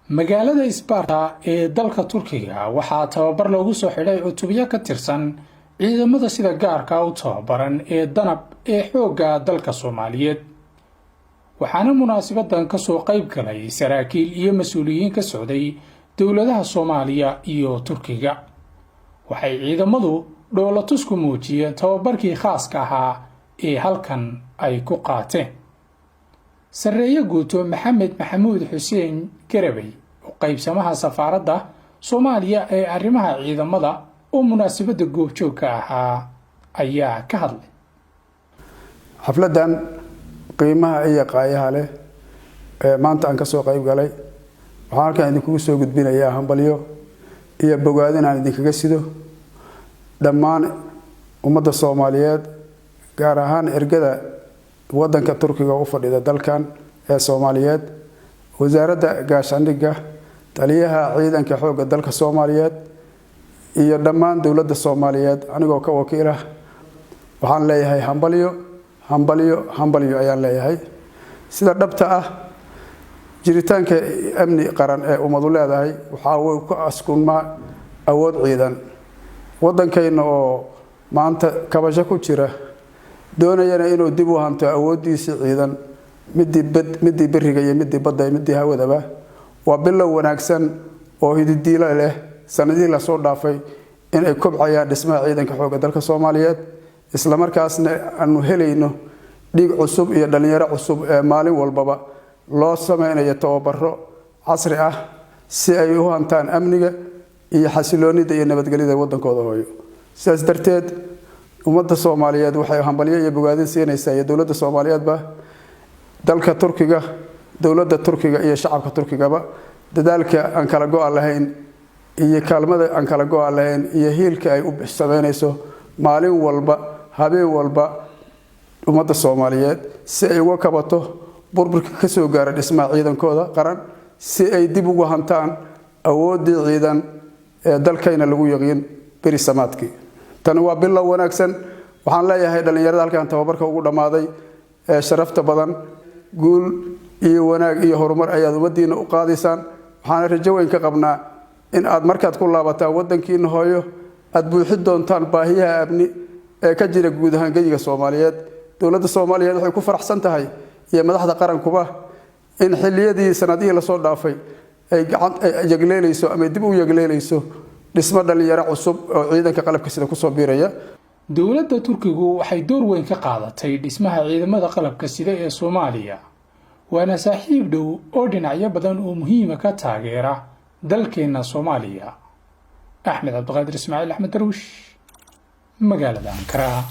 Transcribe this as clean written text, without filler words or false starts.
Magaalada Isbarta ee dalka Turkiga waxaa tababar loogu soo xidhay cutubyo ka tirsan ciidamada sida gaarka u tababaran ee Danab ee xoogga dalka Soomaaliyeed, waxaana munaasibadan kasoo qayb galay saraakiil iyo mas-uuliyiin ka socday dowladaha Soomaaliya iyo Turkiga. Waxay ciidamadu dhoolatus ku muujiyeen tababarkii khaaska ahaa ee halkan ay ku qaateen. Sarreeye guuto Maxamed Maxamuud Xuseen Garabey, oo qaybsamaha safaaradda Soomaaliya ee arrimaha ciidamada, oo munaasabadda goobjoogka ahaa, ayaa ka hadlay. Xafladdan qiimaha iyo qaayaha leh ee maanta aan ka soo qayb galay, waxaan halkan idinkugu soo gudbinayaa hambalyo iyo bogaadin aan idinkaga sido dhammaan ummadda Soomaaliyeed, gaar ahaan ergada waddanka Turkiga u fadhida dalkan ee Soomaaliyeed, Wasaaradda Gaashaandhigga, taliyaha ciidanka xoogga dalka Soomaaliyeed iyo dhammaan dowladda Soomaaliyeed. Anigoo ka wakiilah, waxaan leeyahay hambalyo, hambalyo, hambalyo ayaan leeyahay. Sida dhabta ah, jiritaanka amni qaran ee ummadu leedahay waxaa uu ku askunmaa awood ciidan. Waddankayna oo maanta kabasho ku jira, doonayana inuu dib u hanto awooddiisii ciidan, midii bad, midii beriga iyo midii badda iyo midii hawadaba, waa bilow wanaagsan oo hididiilo leh sanadihii lasoo dhaafay in ay kobcayaan dhismaha ciidanka xoogga dalka Soomaaliyeed, islamarkaasna aanu helayno dhiig cusub iyo dhallinyaro cusub ee maalin walbaba loo sameynayo tababaro casri ah si ay u hantaan amniga iyo xasiloonida iyo nabadgelyada waddankooda hooyo. Sidaas darteed, ummadda Soomaaliyeed waxay hambalyo iyo bogaadin siinaysaa, iyo dowladda Soomaaliyeedba, dalka Turkiga, dowladda Turkiga iyo shacabka Turkigaba, dadaalka aan kala go-a lahayn iyo kaalmada aan kala go-a lahayn iyo hiilka ay u sameynayso maalin walba, habeen walba ummadda Soomaaliyeed, si ay uga kabato burburka ka soo gaara dhismaha ciidankooda qaran, si ay dib ugu hantaan awooddii ciidan ee dalkayna lagu yaqiin beri samaadkii. Tani waa bilow wanaagsan. Waxaan leeyahay dhallinyarada halkan tababarka ugu dhammaaday ee sharafta badan, guul iyo wanaag iyo horumar ayaad ummaddiina u qaadaysaan. Waxaana rajo weyn ka qabnaa in aad markaad ku laabataan waddankiina hooyo aad buuxin doontaan baahiyaha amni ee ka jira guud ahaan geyiga Soomaaliyeed. Dowladda Soomaaliyeed waxay ku faraxsan tahay, iyo madaxda qarankuba, in xilliyadii sanadihii lasoo dhaafay ay yagleelayso ama dib u yagleelayso dhismo dhallinyaro cusub oo ciidanka qalabka sida kusoo biiraya. Dowladda Turkigu waxay door weyn ka qaadatay dhismaha ciidamada qalabka sida ee Soomaaliya, waana saaxiib dhow oo dhinacyo badan oo muhiima ka taageera dalkeenna Soomaaliya. Axmed Cabdiqaadir Ismaaciil, Axmed Darwish, magaalada Ankara.